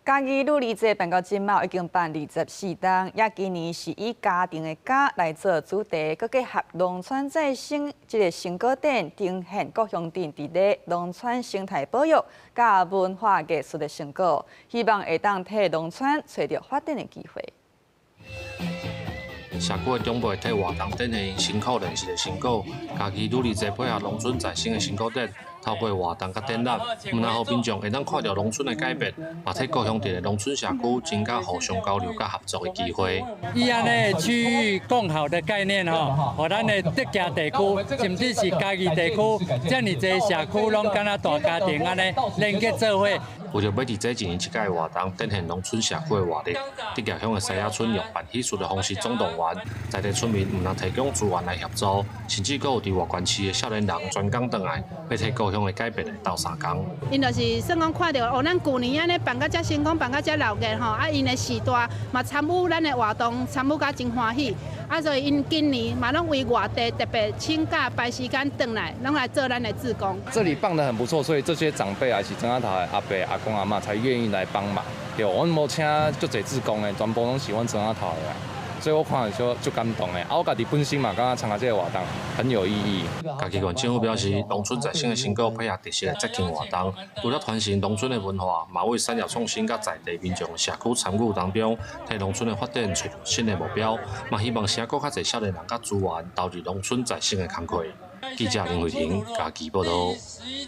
嘉義女兒節辦到這馬已經辦24冬，也今年是以家庭的家來做主題，閣結合農村再生這个成果展，呈現各鄉鎮佇咧農村生態保育佮文化藝術的成果，希望會當替農村揣著發展的機會。社區的長輩替活動展現辛苦練習的成果，嘉義女兒節配合農村再生的成果展，透過活動佮展覽，毋但予民眾會當看著農村的改變，嘛替各鄉鎮的農村社區增加互相交流佮合作的機會。以按呢區域共好的概念吼，予咱的竹崎地區，甚至是嘉義地區，遮爾濟社區攏敢若大家庭按呢連結做伙。為著欲佇這一年一屆的活動展現農村社區的活力，竹崎鄉的西仔村用辦喜事的方式總動員，在地村民毋但提供資源來協助，甚至閣有佇外縣市的少年人專工轉來，欲替故鄉的改變來鬥相共。𪜶就是算講看著哦，咱舊年按呢辦甲遮成功，辦甲遮熱鬧吼，啊，𪜶的序大嘛參與咱的活動，參與甲真歡喜，啊，所以𪜶今年嘛攏為外地特別請假排時間轉來，攏來做咱的志工。這裡辦得很不錯，所以這些長輩啊，是莊仔頭的阿伯、阿公、阿嬤才願意來幫忙。對，阮無請足濟志工的，全部攏是阮莊仔頭的。所以我看著足感動的。啊，我家己本身嘛，感覺參加這个活動很有意義。嘉義縣政府表示，農村再生的成果配合特色的節慶活動，除了傳承農村的文化，嘛為產業創新佮在地民眾社區參與當中，替農村的發展揣著新的目標，嘛希望吸引閣較濟少年人佮資源投入農村再生的工課。記者林慧婷嘉義報導。